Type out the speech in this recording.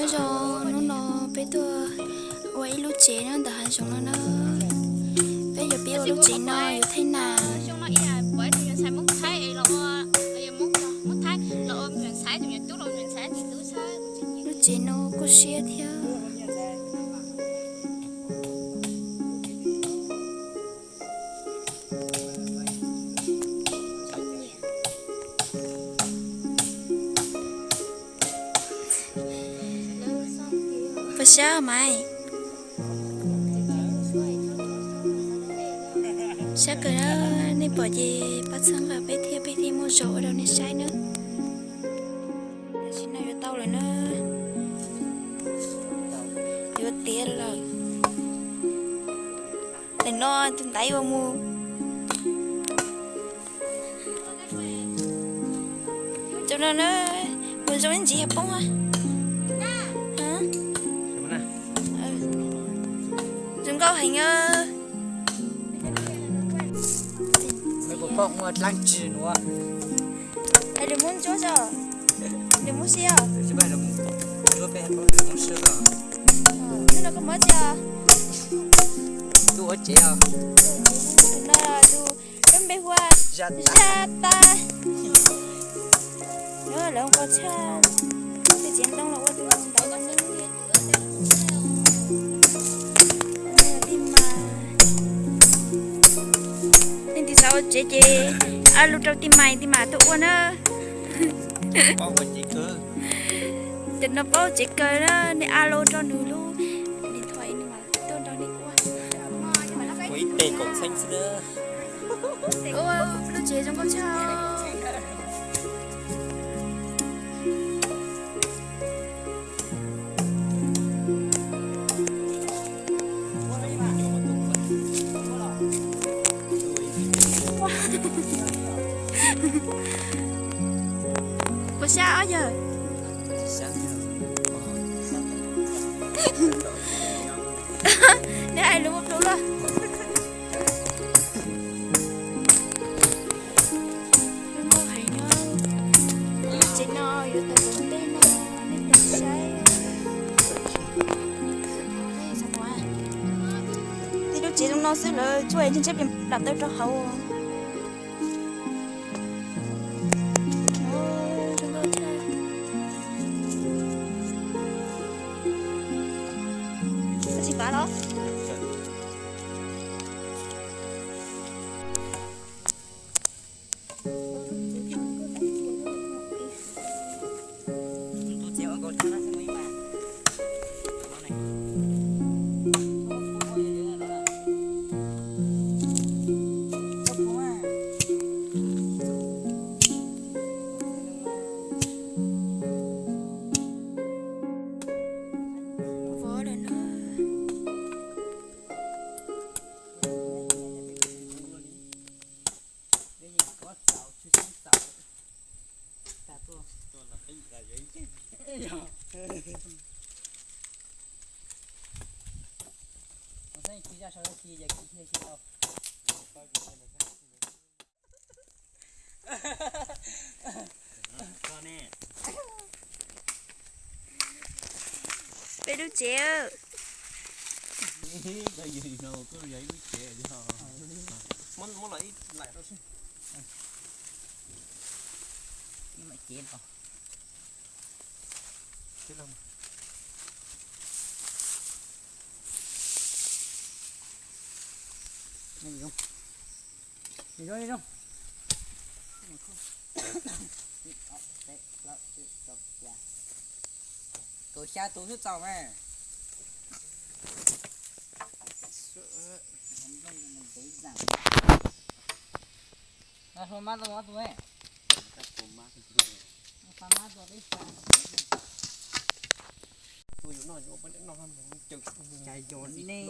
Nyob zoo, hnub no peb tuaj ua ib lub tsev nyob ntawm hav zoov no na. Peb yuav pib ua lub tsev no yuav thej nas. Lub tsev no kuj siab thiab. Puas siab mas? Siab kawg na, nej pom ces pab txhawb nqa peb thiab, peb thiaj muaj zog ua rau nej saib na. Tam sim no yuav tau lawm na, yuav tiav lawm. Nim no tus ntaiv yuav mus. Cov no na, mus zoo ib ntsis yog poob. Zoo nkauj heev. Es lwm mus ntsuab tso, lwm mus si os. Hnub no koj mus tsi os? Tus no tus, koj npe hu ua Zaj Tab. Lawv ua tshaj, tej tsev ntoo los ua tus ntawd. Tij mas, nej tig xav ua tsev ces a lus rau tij mas, tij mas tuaj ua na. Cov no paub tsev kawg na, nej a lus rau nws lub điện thoại nws mas tuaj nrog nej ua. Ua ib teg kaum txheeb xwb na. Ua lub tsev zoo nkauj tshaj. Puas siab os yawg? Neb hais lus ua plus luaj. Lub nkauj heev nyob, lub tsev no yuav tau tus ntej no, nej tig saib. Tej lub tsev zoo no xwb lawv tsuas ntshe ntshe pem dam taw rau hauv. Tsis pav los? Peb lub tsev. Kaum xya tus xwb txaus mas. Hluas mab tus, mab tus, hluas mab tus peb xya. Tus yuav noj yuav ua poj niam noj, cas yog nej.